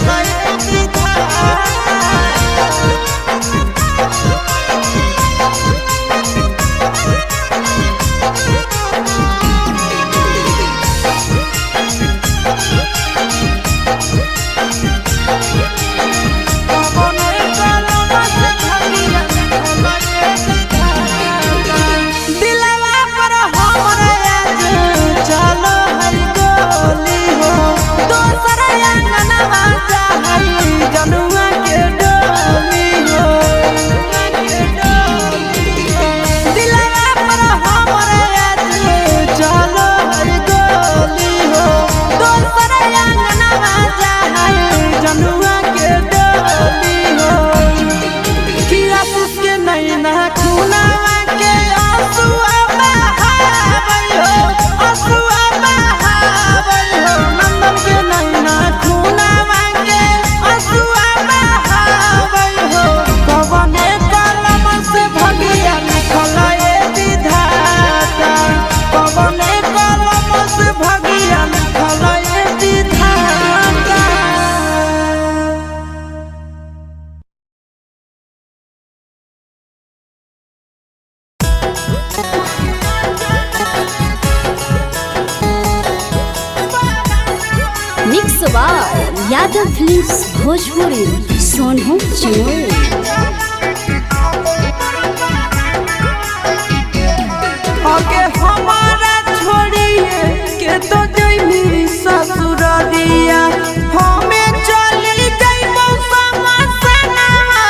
लिखल ए विधाता। कवने कलम से भगिया लिखल ए विधाता। दिलवा पर हमरा आज चलो है गोली हो, दोसर अंगनवा चाहई जनुआ के डोली हो। दिलवा पर हमरा आज चलो है गोली हो, दोसर अंगनवा चाहई जनुआ के डोली हो। किया के नैना खुनावा के आंसुआ बहावै हो, आंसुआ बहावै हो। नंदन के नैना खुनावा के आंसुआ बहावै हो। कवने कलम से भगिया लिखल ए विधाता, कवने कलम से भगिया लिखल ए विधाता। Mix by Yadav films Bhojpuri Sonu Chinoy. आगे हमारा छोड़िए के तो जइमी ससुररिया, हमें चली जइबो समसनवा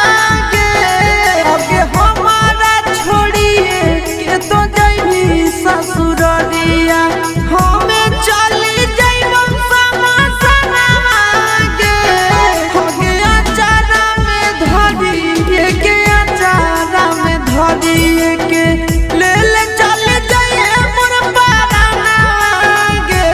गे। आगे हमारा छोड़िए के तो जइमी ससुररिया, हमें चली जइबो समसनवा गे। आगे अचारा में धरिए के, अचारा में धरिए के ले ले चल जाइए मोर पाराना गे।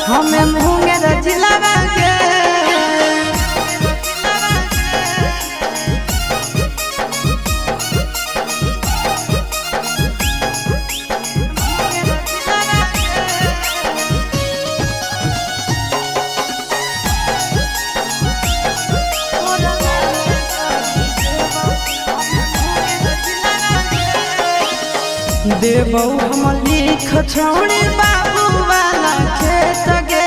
हमें मुंगेर जिलावा के। देबौ हम लिख छौड़ी बाबू वाला खेत गे,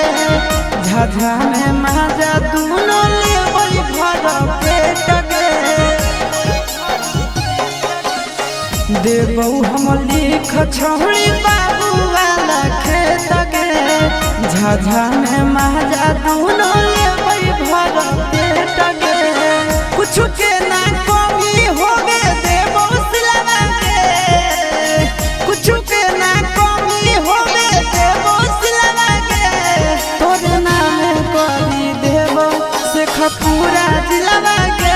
झाझा में माजा दुनो लेबै भर पेट गे। देबौ हम लिख छौड़ी बाबू वाला खेत गे, झाझा में माजा दुनो लेबै भर पेट गे। कुछ के ना कमी होवे देबौ सिलवा के, कुछ के ना कमी होवे देबो सिलवा के। तोर नाम करी देबो शेख पूरा जिलवा के,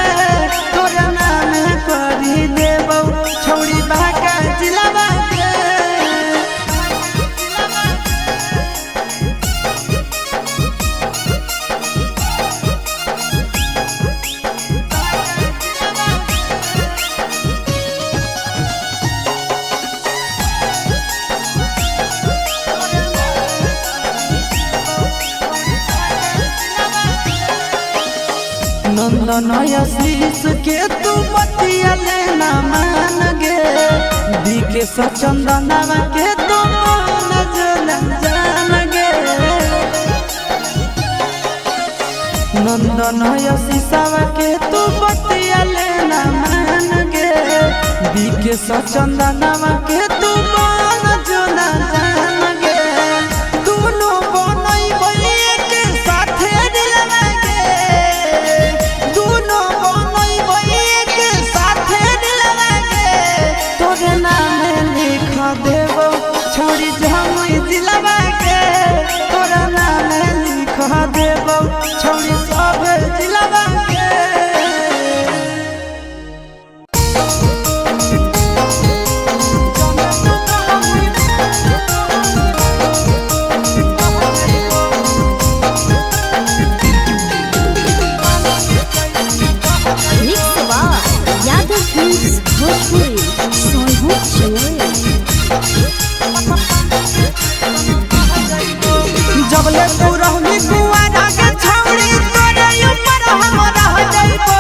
तोर नाम करी देबो छौड़ी बाका जिलवा के। नंदन आशीष के तू बतिया लेना मान गे, बीके सचंदनवा के तू मान जन जान गे। नंदन आशीषवा के तू बतिया लेना मान गे, बीके सचंदनवा के तू मान जन जान गे। दुनो बनैबै के साथे दिलवा गे, दुनो बनैबै के साथे दिलवा गे। तोर नाम लिख देबौ छौड़ी जमुई जिलवा के, तोर नाम लिख देबौ छौड़ी सब जिलवा के। Mix by Yadav films Bhojpuri Sonu Chinoy. जबले तू रहली कुआरा के छौड़ी तोरे ऊपर हम रह जइबो।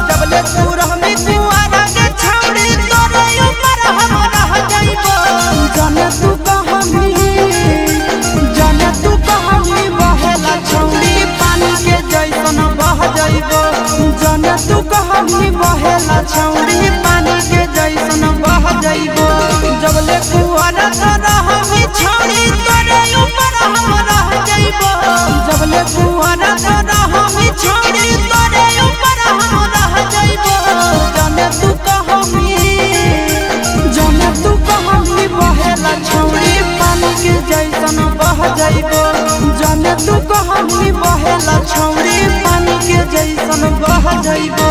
जबले तू रहली कुआरा के छौड़ी तोरे ऊपर हम रह जइबो। जाने तू कहमी, जाने तू कहमी बहेला छौड़ी पानी के जैसन बह जइबो। जाने तू कहमी बहेला छौड़ी पानी के जैसन बह जइबो। जबले कुआरा के रहमी छौड़ी तोरे ऊपर हम रह जइबो। जबले कुआरा के रहमी छौड़ी तोरे ऊपर हम रह जइबो। जाने तू कहमी, जाने तू कहमी बहेला छौड़ी पानी के जैसन बह जइबो। जाने तू कहमी बहेला छौड़ी पानी के जैसन बह जइबो।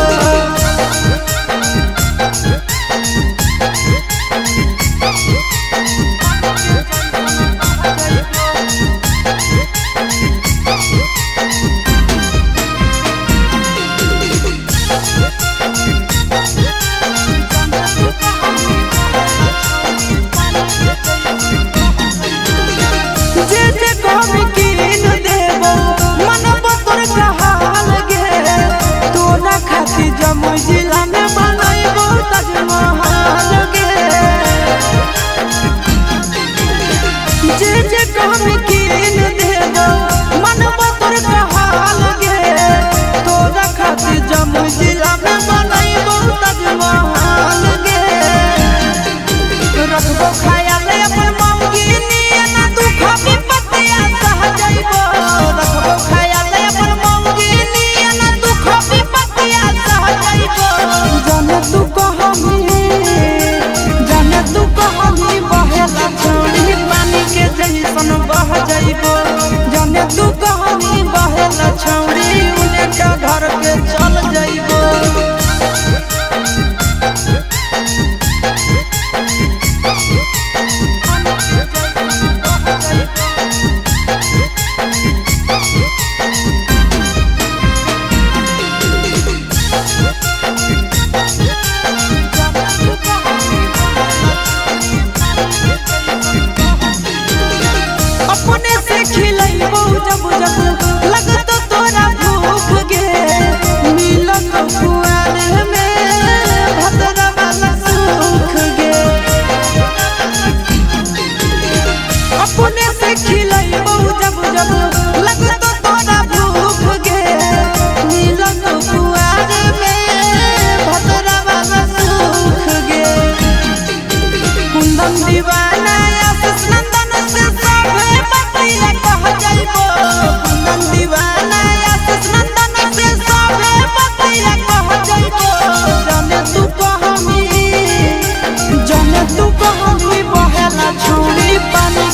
जे जे कहबी कीन देबो, मनबो तोर कहाल गे। तोरा खातिर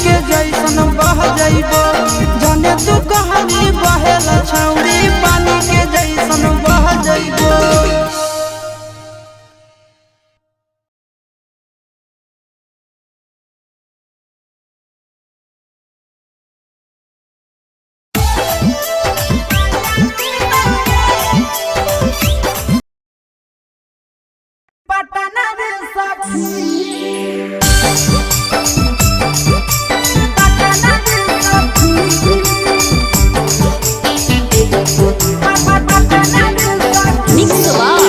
के जैसन बह जइबो। जने तू कहनी बहेला छौरी पानी के जैसन बह जइबो। पटना रे सखी, पटना रे सखी, पटना रे सखी। Mix by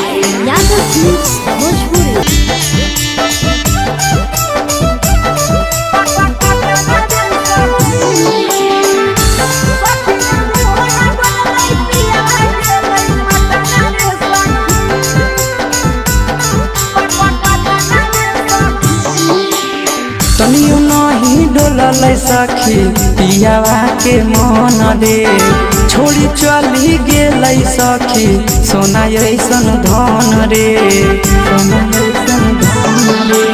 Yadav films Bhojpuri. तनियो नहीं डोलल सखी पियावा के मन रे, छोड़ी चली गेल सखी सोना ऐसन धन रे, सोना ऐसन धन रे।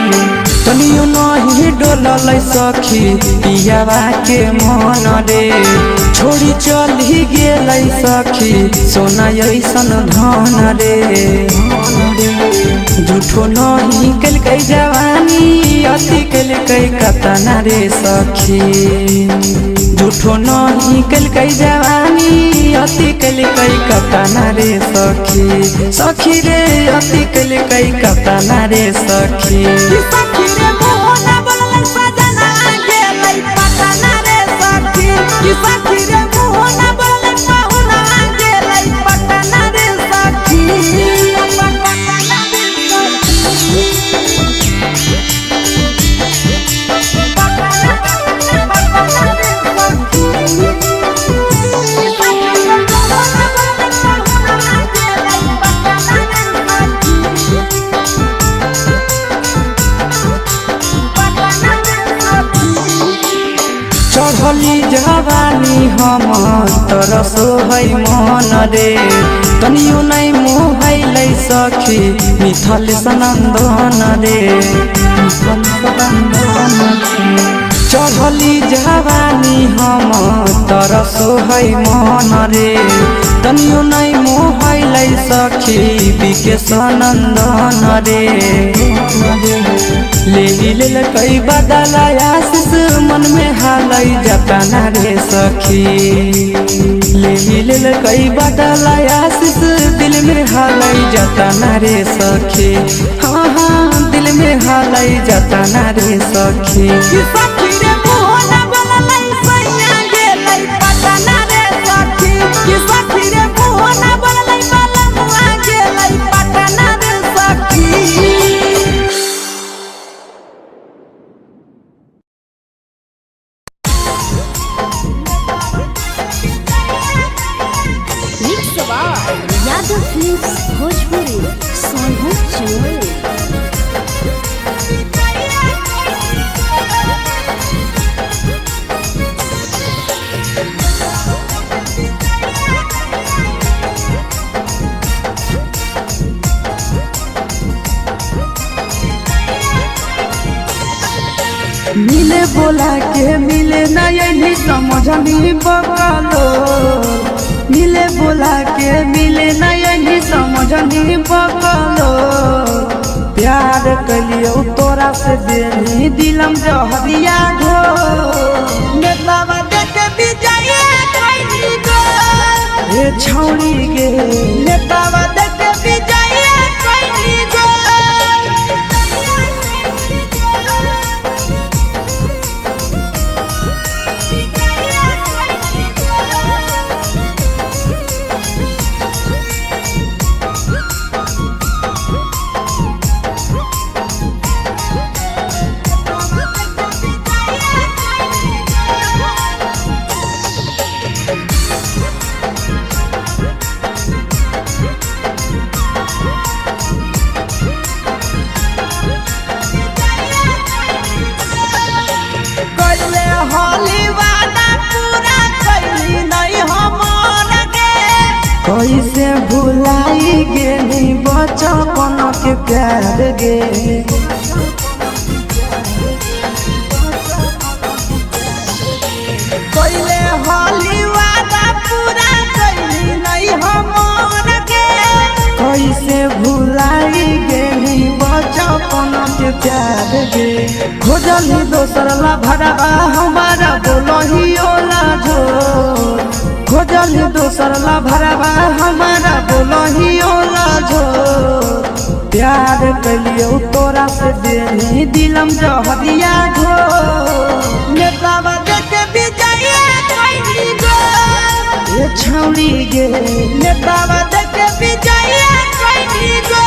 तनियो नहीं डोलल सखी पियावा के मन रे, छोड़ी चली गेल सखी सोना ऐसन धन रे। झूठो नहीं कलकै जवानी अति कलकै कतना रे सखी, झूठो नहीं कलकै जवानी अति कलकै कतना रे सखी, सखी रे अति कलकै कतना रे सखी। सखी रे मोहना बोललै सजना गेलै पटना रे सखी, कि सखी रे मोहना बोललै पहुना गेलै पटना रे सखी। चढ़ली जवानी हमर तरसो है मन रे, तनियो नहीं मोहैलै सखी मिथल सनन्दन रे, मिथल सनन्दन रे। चढ़ली जवानी हमर तरसो है मन रे, तनियो नहीं मोहैलै सखी बिके सनन्दन रे। ले लेलकै बदला आशीष मन में हालै जतना रे सखी, ले लेलकै बदला आशीष दिल में हालै जतना रे सखी, हाँ हाँ दिल में हालै जतना रे सखी। कि सखी रे मोहना बोललै सैया गेलै पटना रे सखी, कि सखी रे मोहना बोललै बलमुआ गेलै पटना रे सखी। Mix by Yadav films Bhojpuri Sonhu Chamoli. मिले बोला के मिले नहीं समझनी बकलो, मिले बोला के मिले नहीं समझनी बकलो। प्यार कलियो तोरा से देनी दिलम जहरिया घो, नेतावा देख विजय कैली गो, हे छौरी गे नेतावा देख विजय कैली गो। कैले होली वादा पूरा कैली नहीं हमर गे, कैसे भुलाई गेली बचपन के प्यार गे। प्यार गे। खोजली दोसर ला भरवा हमारा बोलही ओला झोर। खोजली दोसर ला भरवा हमारा बोलही ओला झोर। प्यार कलियो तोरा से देनी दिलम जहरिया घोर। नेतावा देख विजय कैली गो। ए छौड़ी गे। नेतावा देख विजय कैली गो।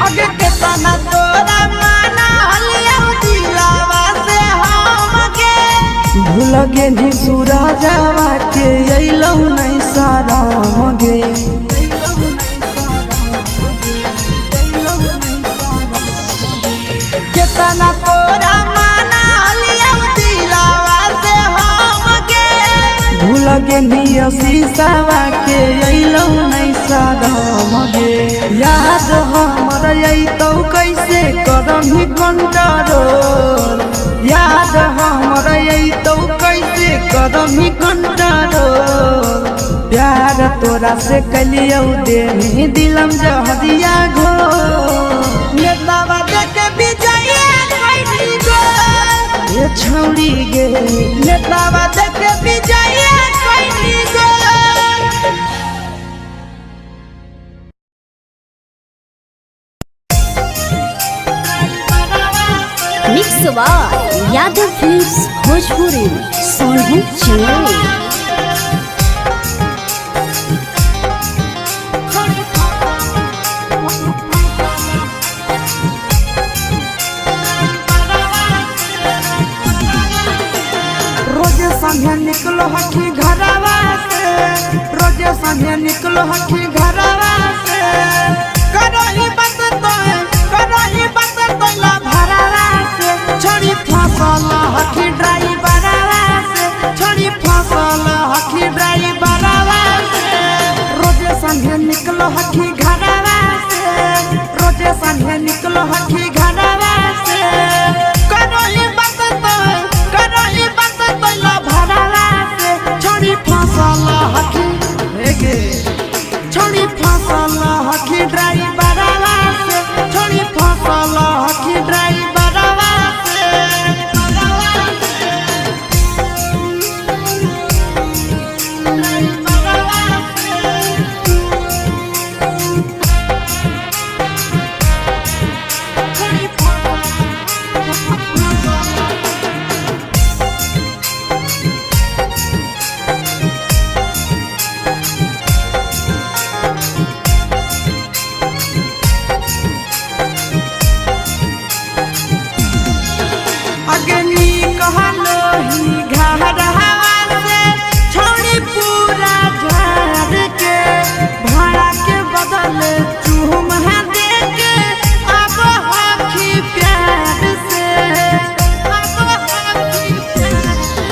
अगे केतना तोरा माना हलिया दिलावा से हमके। भूल गे नी सूरजवा के अइलौ नहीं शरम गे। केतना तोरा माना हलिया दिलावा से हमके। भूल गे नी शीशावा के अइलौ नहीं शरम गे। याद हमर अइतौ कैसे करम ही कंट्रोल। याद हमर अइतौ कैसे करम ही कंट्रोल। प्यार तोरा से कलियौ देनी दिलम जहरिया घोर। नेतावा देख विजय कैली गो। ए छौड़ी गे। नेतावा देख विजय कैली गो। Mix by Yadav films Bhojpuri Sonu Channel. रोज संगे निकलो हखी घरवा से। रोज संगे निकलो हखी घरवा से। करही बात तोय, करही बात तोला भरवा से छोड़ी फसल हखी ड्राइवरवा से। छोड़ी फसल हखी ड्राइवरवा से। रोज संगे निकलो हखी घरवा से। रोज संगे निकलो हखी घरवा से। करही बात तोय, करही बात तोला भरवा से छोड़ी फसल हखी गे। छोड़ी फसल हखी ड्राइवरवा से। छोड़ी फसल हखी ड्राइवरवा से। अग्नि कहलो ही घरवा से छोड़ी पूरा झाड़ के। भाड़ा के बदले चूम दे के अब हखी प्यार से। अब हखी प्यार से।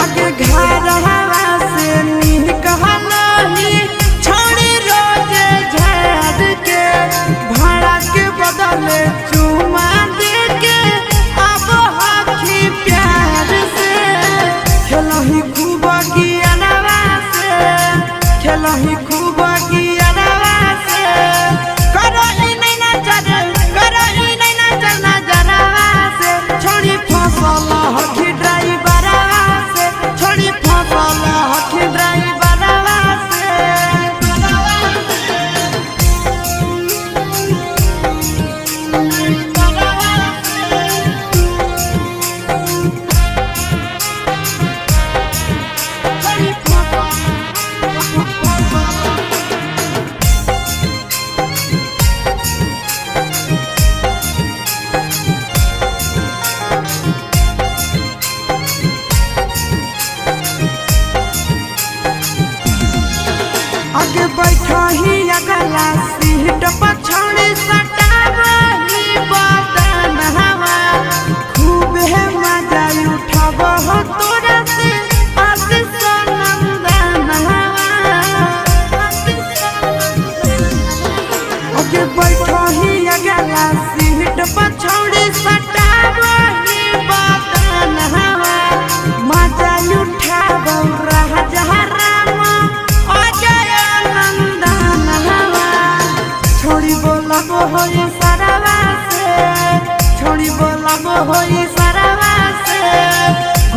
अगे घरवा से नी कहलो ही छोड़ी रोज झाड़ के। भाड़ा के बदले चूमा दे के अब हखी प्यार से। खेलही खूब गियनवा से। खेलही खूब गियनवा से। करही नहीं नजर, करही नहीं नजर नजरवा से छोड़ी फसल हखी ड्राइवरवा से। छोड़ी फसल हखी ड्राइवरवा से। अगे बैठही अगला। सीट पर छौड़ी सटावही बदन हवा खूब है मजा उठाब हो तोरा से आशीष नंदन हवा। ओके बैठो ही अगला सीट पर छौड़ी सटावही बदन हवा मजा उठाब राजा राम अजय नंदन हवा। छोड़ी बोलाबो होई सरवा से, छोड़ी बोलाबो होई सरवा से,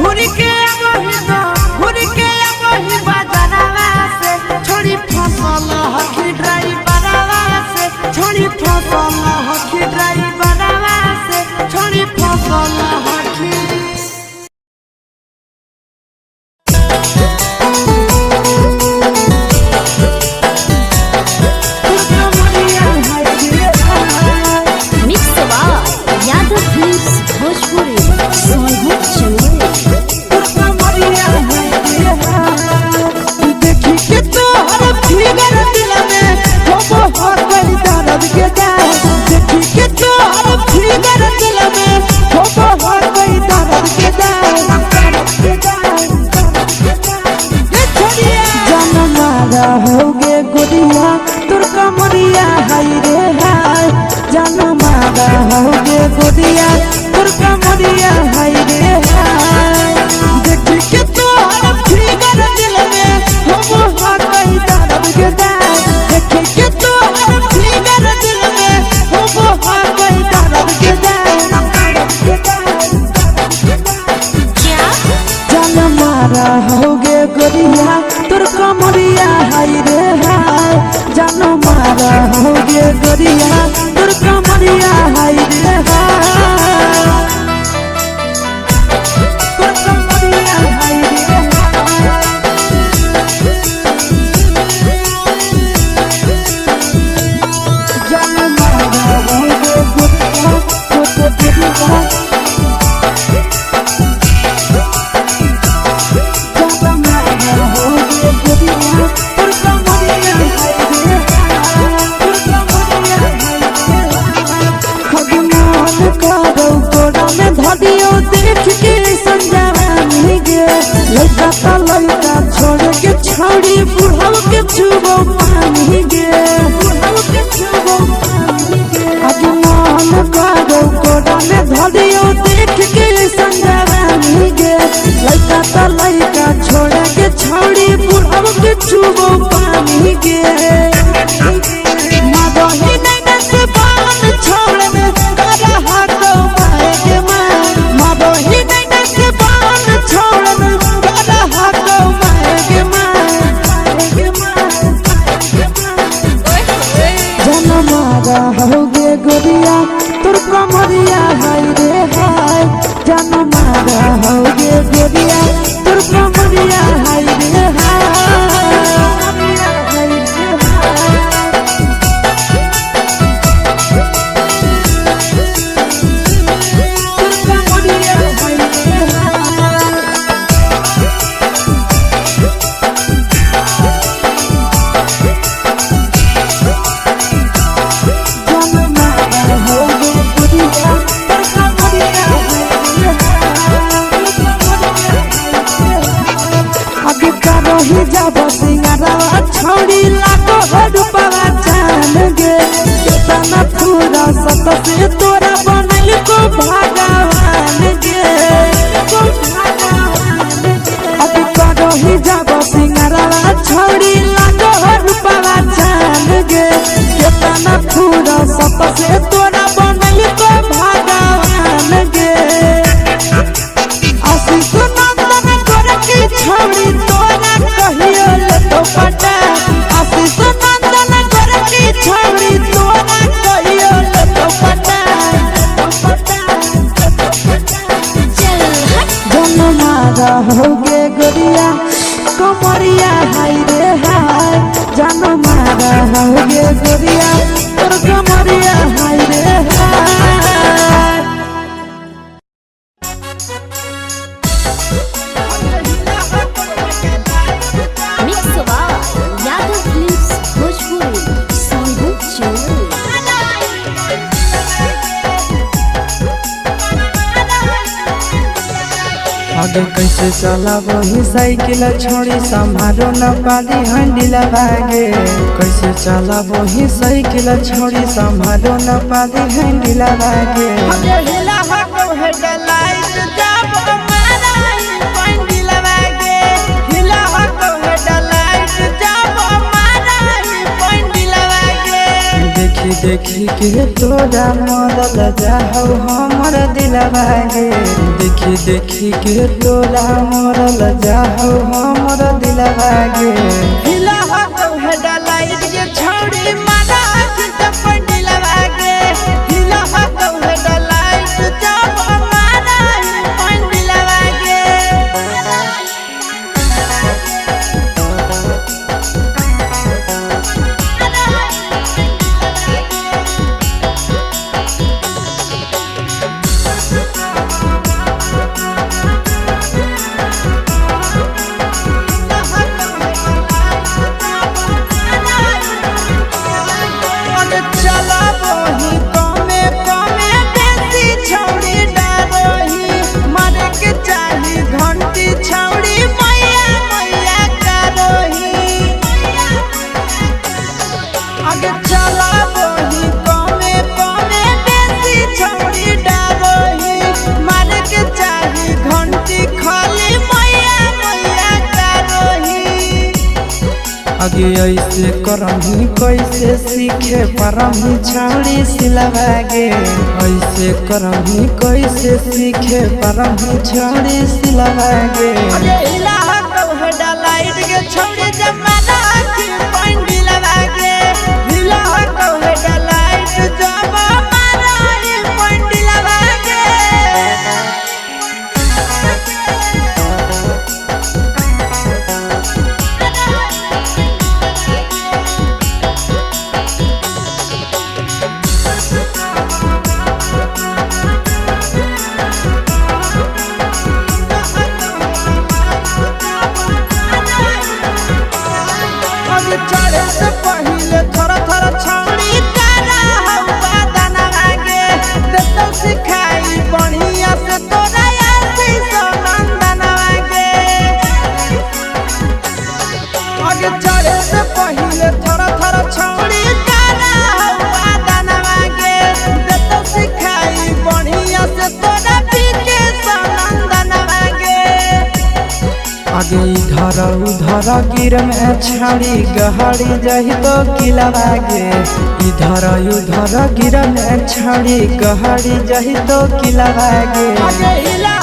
घूर के आबही दो, घूर के आबही बाजारवा से, छोड़ी फसल हखी ड्राइवरवा से, छोड़ी फसल हखी ड्राइवरवा से, छोड़ी फसल हखी। Mix by Yadav films Bhojpuri Sonu Chamoli. देखी के तोहर फिगर दिल में हो हो गई दर्द के जान। देखी के तोहर फिगर दिल में हो हो गई दर्द के जान। ये छोड़िया जान मारा होगे गोरिया तोर कमरिया हाय रे हाय। जान मारा होगे गोरिया तोर कमरिया हाय रे हाय। देखी के तोहर फिगर दिल में हो हो गई दर्द के जान। देखी के तोहर फिगर दिल में हो हो गई दर्द के जान। जान मारा होगे गोरिया तोर कमरिया हाय रे हाय। जान मारा होगे गोरिया तोर कमरिया हाय रे हाय। तोर कमरिया हाय रे हाय। जान मारा होगे गोरिया तोर कमरिया। छोड़ी बुढ़ाव के छुबो पानी गे, बुढ़ाव के छुबो पानी गे। आज मन करो कोरा में धरियो देख के संजवानी गे। लइका त लइका छोड़ के छोड़ी बुढ़ाव के छुबो पानी गे। मादोही नैना से बान छोड़ में करा हाथों माए के मां। मादोही नैना से बान छोड़ में करा हाथों माए के मां। जान मारा होगे गोरिया तोर कमरिया हाय रे हाय। जान मारा होगे गोरिया तोर कमरिया हाय रे हाय। तोर कमरिया हाय रे हाय। जान मारा होगे गोरिया तोर कमरिया हाय रे हाय। अभी करही जाब सिंगारवा छौड़ी लागो हो रूपवा जान गे। केतना पूरा सत से तोरा बनल को भगवान गे। अभी करही जाब सिंगारवा छौड़ी लागो हो रूपवा जान गे। केतना पूरा सत से तोरा बनल को भगवान गे। आशीष नंदन गोरखी छौड़ी तोरा कहियो लेतो पटा। आशीष नंदन गोरखी छौड़ी तोरा कहियो लेतो पटा। चल हट। जन मारा होगे गोरिया कमरिया हाय रे हाय। जन मारा होगे गोरिया तोर कमरिया हाय रे हाय। Mix by Yadav films Bhojpuri Sonu Chamoli. आगे कैसे चलाबही साइकिल छोड़ी संभारो न पाली हैंडल भागे। कैसे चलाबही साइकिल छोड़ी संभारो न पाली हैंडल भागे। अगे हिला हको हेडलाइट जब मारा पंडिल वागे। हिला हको हेडलाइट जब मारा पंडिल वागे। देखी देखी के तोरा मरल जाहौ हमर दिल भागे। देखी देखी के तोरा मरल जाहौ हमर दिल भागे। हिला हको हेडलाइट के छौड़ी मारा के पंडिल वागे। हिला हको हेडलाइट जब मारा पंडिल वागे। चलाबही कमे कमे बेसी छौड़ी डरोही। मारे के चाही घंटी छौड़ी मैया मैया करोही। आगे चलाबही कमे कमे बेसी छौड़ी डरोही। मारे के चाही घंटी खाली मैया मैया करोही। आगे ऐसे करही कैसे सीखे परही छौड़ी सिलवागे। ऐसे करही कैसे सीखे परही छौड़ी सिलवागे। अरे हिला हको हेडलाइट के छौड़ी जमाना की पंडिल वागे। हिला हको हेडलाइट जमाना की पंडिल वागे। अब चढ़े से पहिले थोड़ा थोड़ा छौड़ी तारा हवा दाना वागे। देतौ सिखाई बढ़िया से तोरा आसी सनंदन वागे। आगे चढ़े से पहिले थोड़ा थोड़ा छौड़ी तारा हवा दाना वागे। देतौ सिखाई बढ़िया से तोरा पीके सनंदन वागे। आगे इधर उधर गिर में छाड़ी गहरी जही तो किलवागे। इधर उधर गिर में छाड़ी गहरी जही तो किलवागे। आगे हिला